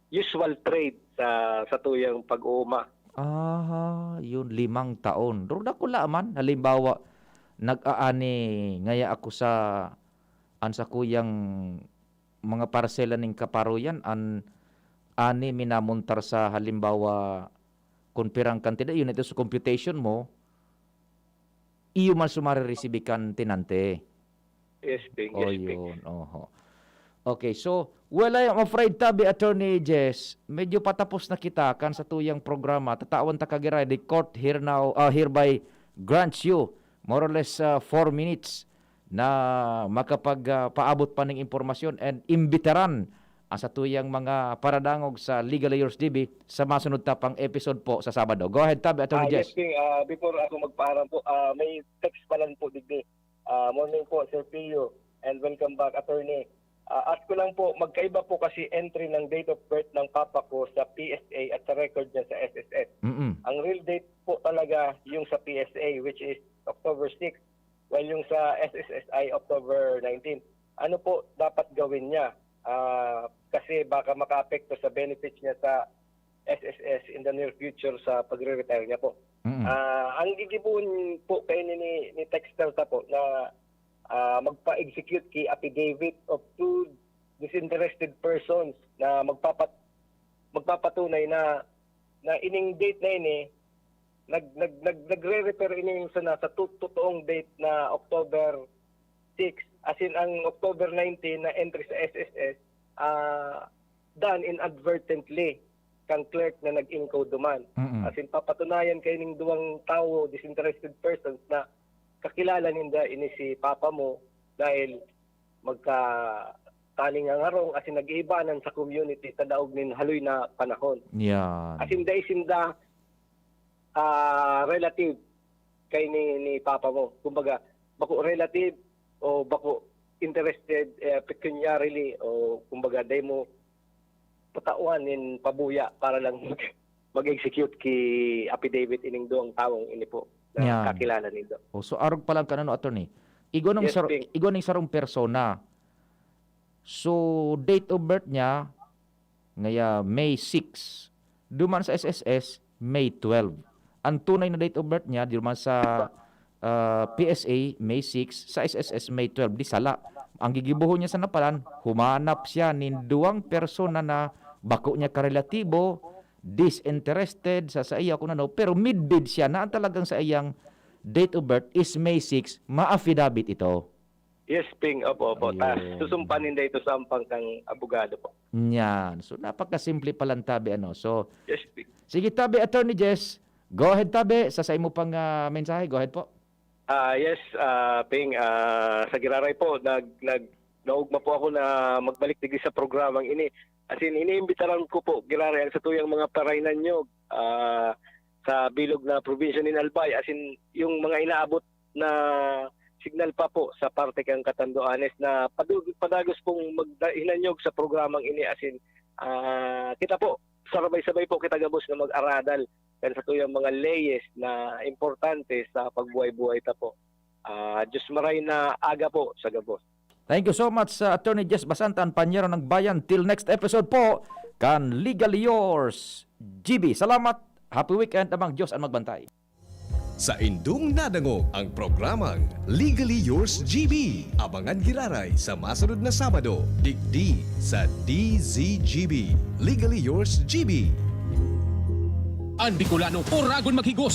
usual trade sa, satuyang pag-uuma. Aha, yun, limang taon. Pero dakula man. Halimbawa, nag-aani ngaya ako sa, an sakuyang mga parsela ning kaparoyan, an ani minamontar sa, halimbawa, kun pirang kantidad, yun ito sa computation mo, iyo man sumareresibi kan tenante. Yes, Ping. Oh, Yes, Ping. yun. Oho. Okay, so, well, I am afraid tabi, Attorney Jess, medyo patapos na kita kan satuyang programa. Tatawan ta kagiray, the court here now, ah, hereby grants you more or less, ah, four minutes na makapag, ah, paabot pa ning impormasyon and imbitaran ang satuyang mga paradangog sa Legal Lawyers T V sa masunod ta pang episode po sa Sabado. Go ahead, tabi, Attorney Ah, Jess. Yes, Ping. Ah, before ako magpaaram po, ah, may text pa lang po digdi. Ah, morning po, Sir Pio, and welcome back, Attorney. Ah, ask ko lang po, magkaiba po kasi entry ng date of birth ng papa ko sa P S A at sa record niya sa S S S. Mm-mm. Ang real date po talaga yung sa P S A, which is October six, while yung sa S S S ay October nineteen. Ano po dapat gawin niya? Ah, kasi baka makaapekto sa benefits niya sa S S S in the near future sa pagre-retire niya po. Mm. Ah, ang gigibohon po kayo ni, ni, ni Texter ta po na, ah, magpa-execute ki affidavit of two disinterested persons na magpapat-, magpapatunay na, na ining date na ini, nag-, nag-, nag-, nagre-refer ini sa, sa to-, totoong date na October six, as in ang October nineteen na entry sa S S S, ah, done inadvertently kang clerk na nag-encode duman. Mm-mm. As in, papatunayan kayo ning duwang tawo, disinterested persons, na kakilala ninda ini si papa mo dahil magka-, taning ang harong, as in, nag-iibanan sa community sa daog nin haloy na panahon. Yan. As in, dai sinda, ah, relative kay ni, ni papa mo. Kumbaga, bako relative o bako interested, eh, pecuniarily o kumbaga, dai mo patawan nin pabuya para lang mag-, mag-execute ki affidavit ining duwang tawong ini po na Yan. kakilala nindo. Oh, so arog pa lang kan ano, attorney. Igwa ning Yes, sar-, Ping. igwa ning sarong persona. So, date of birth niya, ngaya May six. Duman sa S S S, May twelve. Ang tunay na date of birth niya, duman sa, ah, P S A, May six, sa S S S, May twelve. Di sala. Ang gigibohon niya sa napalan, humanap siya nin duwang persona na bako niya karelatibo, disinterested sa saiya kung ano, pero midbid siya na ang talagang saiyang date of birth is May six, ma-affidavit ito. Yes, Ping. Opo, opo. Ta, Ayun. Susumpanin da ito sa ampang kang abogado po. Yan. So, napakasimple pa lang, tabi, ano. So, Yes, Ping. sige, tabi, Attorney Jess. Go ahead, tabi, sa, sa imo pang ah, mensahe. Go ahead po. Ah, yes, ah, Ping, ah, sa giraray po, nag, nag, naugma po ako na magbalik digdi sa programang ini. As in, iniimbitaran ko po, giraray, ang satuyang mga parahinanyog, ah, sa bilog na probinsya nin Albay. As in, yung mga inaabot na signal pa po sa parte kang Catanduanes na padu-, padagos pong maghinanyog sa programang ini. As in, ah, kita po, sabay-sabay po kita gabos na mag-aradal kan satuyang mga leyes na importante sa pagbuhay-buhay ta po. Ah, Diyos maray na aga po sa gabos. Thank you so much, sa Attorney Jess Basanta, an Panyero ng Bayan. Till next episode po, kan Legally Yours, G B. Salamat. Happy weekend, amang Diyos an magbantay. Saindong nadangog ang programang Legally Yours, G B. Abangan giraray sa masunod na Sabado, digdi sa D Z G B. Legally Yours, G B. An Bicolano oragon maghigos